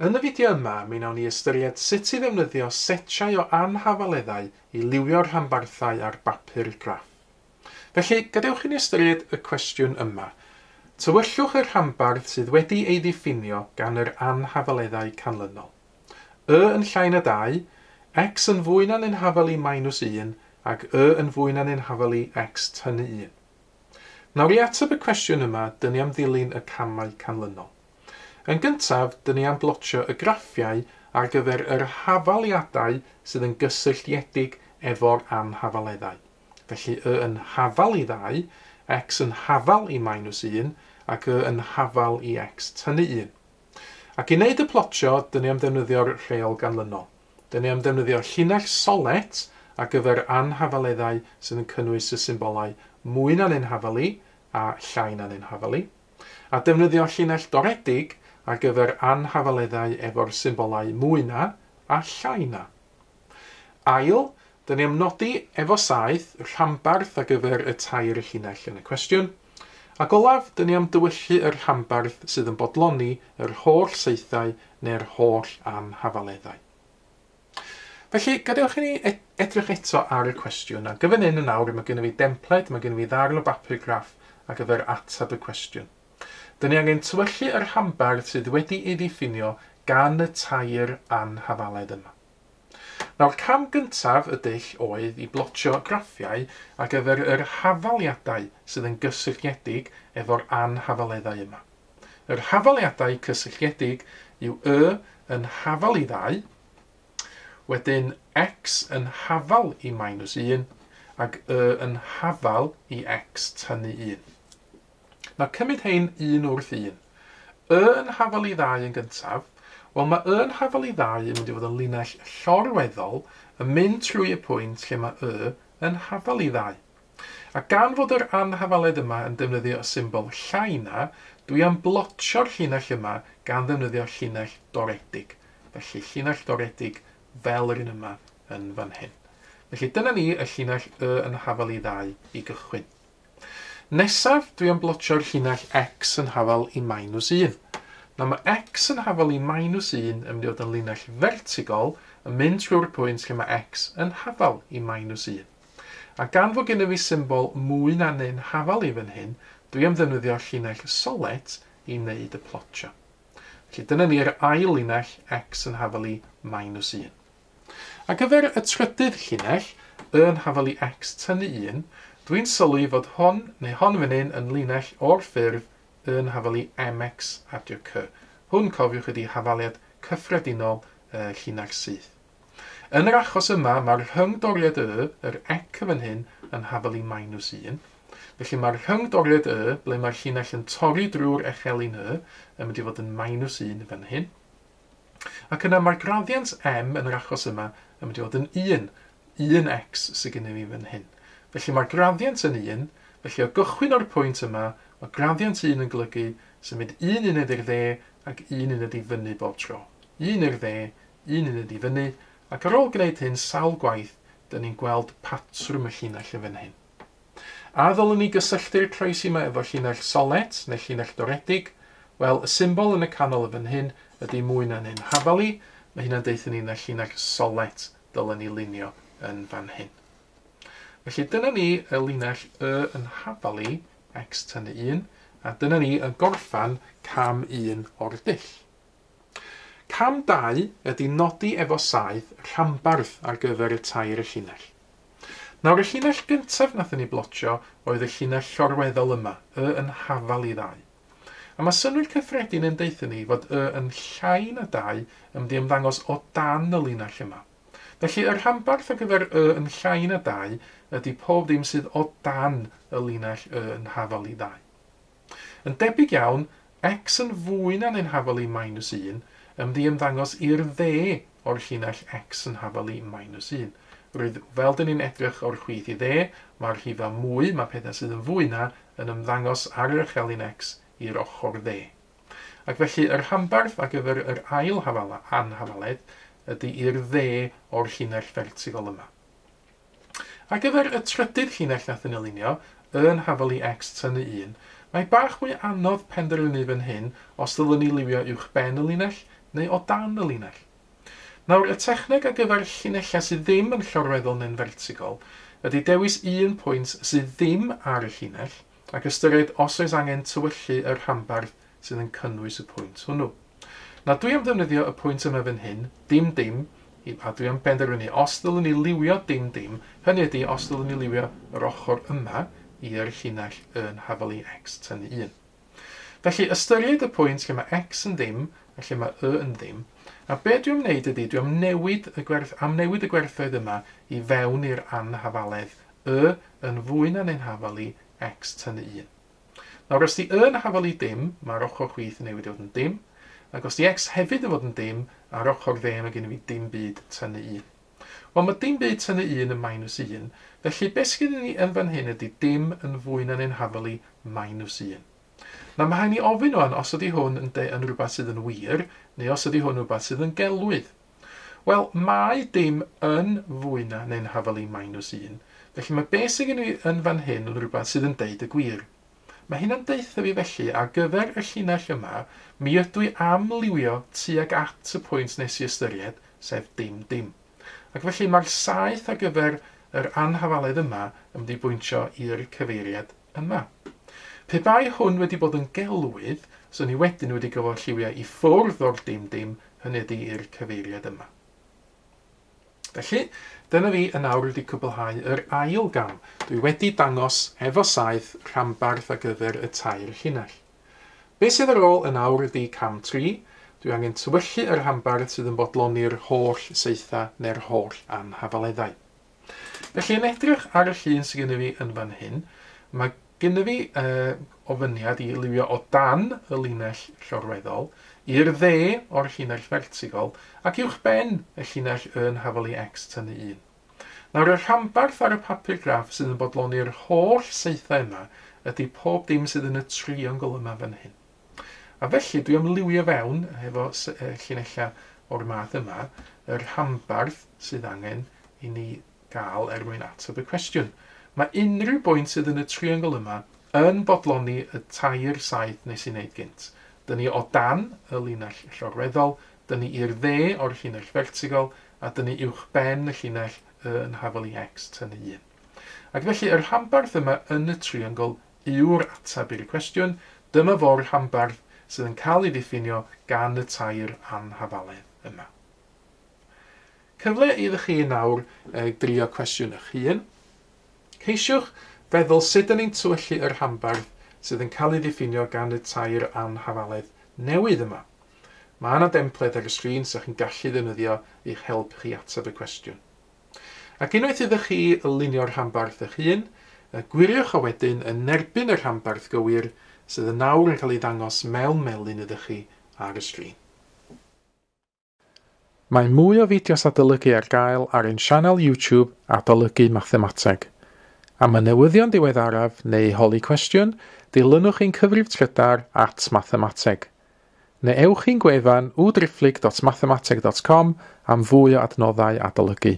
Yn y fideo yma, mi wnawn ni ystyried sut i ddefnyddio setiau o anhafaleddau i liwio'r rhanbarthau ar bapur graff. Felly, gadewch i ni ystyried y cwestiwn yma. Tywyllwch y rhanbarth sydd wedi ei ddiffinio gan yr anhafaleddau canlynol. Y yn llai na 2, x yn fwy na neu'n hafal i minus 1, ac y yn fwy na neu'n hafal i x tynnu 1. Nawr i ateb y cwestiwn yma, dyn ni am ddilyn y camau canlynol. Yn gyntaf, dyn ni am blotio y graffiau ar gyfer yr hafaliadau sydd yn gysylltiedig efo'r anhafaleddau. Felly y yn hafal i 2, x yn hafal i minus 1, ac y yn hafal i x tynnu 1. Ac i wneud y plotio, dyn ni am ddefnyddio'r rheol ganlynol. Dyn ni am ddefnyddio llinell solet ar gyfer anhafaleddau sydd yn cynnwys y symbolau mwy na neu'n hafal i a llai na neu'n hafal i. A defnyddio llinell doredig ar gyfer anhafaleddau efo'r symbolau mwy na a llai na. Ail, dyn ni am nodi efo saeth rhanbarth ar gyfer y tair llinell yn y cwestiwn. Ac olaf, dyn ni am dywyllu y rhanbarth sydd yn bodloni yr holl saethau neu'r holl anhafaleddau. Felly, gadewch i ni edrych eto ar y cwestiwn. A gyfer hyn yn awr, mae gennym fi dempled, mae gennym fi ddarn o bapur graff ar gyfer ateb y cwestiwn. Dyn ni angen tywyllu yr rhanbarth sydd wedi ei ddiffinio gan y tair anhafaledd yma. Nawr, cam gyntaf y dull oedd i blotio graffiau ar gyfer yr hafaliadau sydd yn gysylltiedig efo'r anhafaleddau yma. Yr hafaliadau cysylltiedig yw y yn hafal i 2, wedyn x yn hafal i minus 1, ac y yn hafal i x tynnu 1. Nawr, cymryd hein un wrth un. Y yn hafal i 2 yn gyntaf, wel mae y yn hafal i 2 yn mynd i fod yn linell llorweddol yn mynd trwy y pwynt lle mae y yn hafal i 2. A gan fod yr anhafaledd yma yn defnyddio y symbol llai na, dwi am blotio'r llinell yma gan ddefnyddio llinell doredig. Felly llinell doredig fel yr un yma yn fan hyn. Felly dyna ni y llinell y yn hafal i 2 i gychwyn. Nesaf, dwi am blotio'r llinell x yn hafal i minus 1. Nawr mae x yn hafal i minus 1 yn mynd i fod yn linell vertigol yn mynd trwy'r pwynt lle mae x yn hafal i minus 1. A gan fod gennym fi symbol mwy na neu'n hafal i fan hyn, dwi am ddefnyddio llinell solet i wneud y plotio. Felly dyna ni'r ail linell x yn hafal i minus 1. Ar gyfer y trydydd llinell, y yn hafal i x tynnu 1, dwi'n sylwi fod hon neu hon fan hyn yn linell o'r ffurf y yn hafal i mx adio c. Hwn, cofiwch, ydy hafaliad cyffredinol llinell syth. Yn yr achos yma, mae'r rhyngdoriad y, yr ec fan hyn, yn hafal i minus 1. Felly mae'r rhyngdoriad y, ble mae'r llinell yn torri drwy'r echelin y, yn mynd i fod yn minus 1 fan hyn. Ac yna mae'r graddiant m yn yr achos yma yn mynd i fod yn 1. 1x sydd gennym fi fan hyn. Felly mae'r graddiant yn 1, felly o gychwyn o'r pwynt yma, mae graddiant 1 yn golygu symud 1 uned i'r dde ac 1 uned i fyny bob tro. 1 i'r dde, 1 uned i fyny, ac ar ôl gwneud hyn sawl gwaith, dyn ni'n gweld patrwm y llinell yn fan hyn. A ddylwn ni gysylltu'r croesi yma efo llinell solet neu llinell doredig? Wel, y symbol yn y canol yn fan hyn ydy mwy na neu'n hafal i. Mae hynna'n deutha ni na llinell solet dylwn ni lunio yn fan hyn. Felly dyna ni y linell y yn hafal i x tynnu 1, a dyna ni yn gorffan cam 1 o'r dull. Cam 2 ydy nodi efo saeth rhanbarth ar gyfer y tair y llinell. Nawr y llinell gyntaf nathon ni blotio oedd y llinell llorweddol yma, y yn hafal i 2. A mae synnwyr cyffredin yn deutha ni fod y yn llai na 2 yn mynd i ymddangos o dan y linell yma. Felly y rhanbarth ar gyfer y yn llai na 2 ydy pob dim sydd o dan y linell y yn hafal i 2. Yn debyg iawn, x yn fwy na neu'n hafal i minus 1 yn mynd i ymddangos i'r dde o'r llinell x yn hafal i minus 1. Roedd fel dyn ni'n edrych o'r chwith i dde, mae'r rhifau mwy, mae pethau sydd yn fwy na, yn ymddangos ar yr echelin x i'r ochr dde. Ac felly yr rhanbarth ar gyfer yr ail hafala, anhafaledd, ydy i'r dde o'r llinell vertigol yma. Ar gyfer y trydydd llinell nath yn lunio, yn hafal i x tynnu 1, mae bach mwy anodd penderfynu fan hyn os ddylwn ni liwio uwch ben y linell neu o dan y linell. Nawr, y techneg ar gyfer llinellau sydd ddim yn llorweddol neu'n fertigol ydy dewis un pwynt sydd ddim ar y llinell ac ystyried os oes angen tywyllu y rhanbarth sydd yn cynnwys y pwynt hwnnw. Nawr, dwi am ddefnyddio y pwynt yma fan hyn, dim dim, a dwi am benderfynu os ddylwn ni liwio dim dim, hynny ydy os ddylwn ni liwio yr ochr yma i'r llinell yn hafal i x tynnu 1. Felly, ystyried y pwynt lle mae x yn ddim a lle mae y yn ddim, a be dwi am wneud ydy, dwi am newid y gwerth, am newid y gwerthoedd yma i fewn i'r anhafaledd y yn fwy na neu'n hafal i x tynnu 1. Nawr, os di y yn hafal i dim, mae'r ochr chwith yn newid i fod yn dim, ac os di x hefyd yn fod yn dim, ar ochr dde mae gen i fi dim byd tynnu 1. Wel, mae dim byd tynnu 1 yn minus 1, felly beth sydd gen ni yn fan hyn ydy dim yn fwy na neu'n hafal i minus 1. Nawr, mae rhaid ni ofyn o'n os ydy hwn yn rhywbeth sydd yn wir, neu os ydy hwn yn rhywbeth sydd yn gelwydd. Wel, mae dim yn fwy na neu'n hafal i minus 1, felly mae beth sydd gen i yn fan hyn yn rhywbeth sydd yn deud y gwir. Mae hynna'n deutha fi felly ar gyfer y llinell yma, mi ydw i am liwio tuag at y pwynt nes i ystyried, sef dim dim. Ac felly mae'r saeth ar gyfer yr anhafaledd yma yn mynd i bwyntio i'r cyfeiriad yma. Pe bai hwn wedi bod yn gelwydd, so ni wedyn wedi gorfod lliwio i ffwrdd o'r dim dim, hynny ydy i'r cyfeiriad yma. Felly, dyna fi yn awr wedi cwblhau yr ail gam. Dwi wedi dangos efo saeth rhanbarth ar gyfer y tair llinell. Be sydd ar ôl yn awr ydy cam 3. Dwi angen tywyllu yr rhanbarth sydd yn bodloni'r holl saethau neu'r holl anhafaleddau. Felly, yn edrych ar y llun sydd gennym fi yn fan hyn, mae gennym fi ofyniad i liwio o dan y linell llorweddol, i'r dde o'r llinell fertigol, ac uwch ben y llinell yn hafal i x tynnu 1. Nawr, y rhanbarth ar y papur graff sydd yn bodloni'r holl saethau yma ydy pob dim sydd yn y triongl yma fan hyn. A felly, dwi am liwio fewn efo llinellau o'r math yma, y rhanbarth sydd angen i ni gael er mwyn ateb y cwestiwn. Mae unrhyw bwynt sydd yn y triongl yma yn bodloni y tair saeth nes i wneud gynt. Dyn ni o dan y linell llorweddol, dyn ni i'r dde o'r llinell fertigol, a dyn ni uwch ben y llinell yn hafal i x tynnu 1. Ac felly, yr rhanbarth yma yn y triongl yw'r ateb i'r cwestiwn. Dyma fo'r rhanbarth sydd yn cael ei ddiffinio gan y tair anhafaledd yma. Cyfle iddo chi nawr drio cwestiwn eich hun. Ceisiwch feddwl sut ydyn ni'n tywyllu yr rhanbarth sydd yn cael ei ddiffinio gan y tair anhafaledd newydd yma. Mae yna dempled ar y sgrin sy'ch chi'n gallu ddefnyddio i'ch helpu chi ateb y cwestiwn. Ac unwaith iddo chi lunio'r rhanbarth eich hun, gwiriwch o wedyn yn erbyn y rhanbarth gywir sydd yn nawr yn cael ei ddangos mewn melyn iddo chi ar y sgrin. Mae mwy o fideos adolygu ar gael ar ein sianel YouTube Adolygu Mathemateg. Am y newyddion diweddaraf neu holi cwestiwn, dilynwch ein cyfrif trydar @mathemateg. Neu ewch i'n gwefan www.mathemateg.com am fwy o adnoddau adolygu.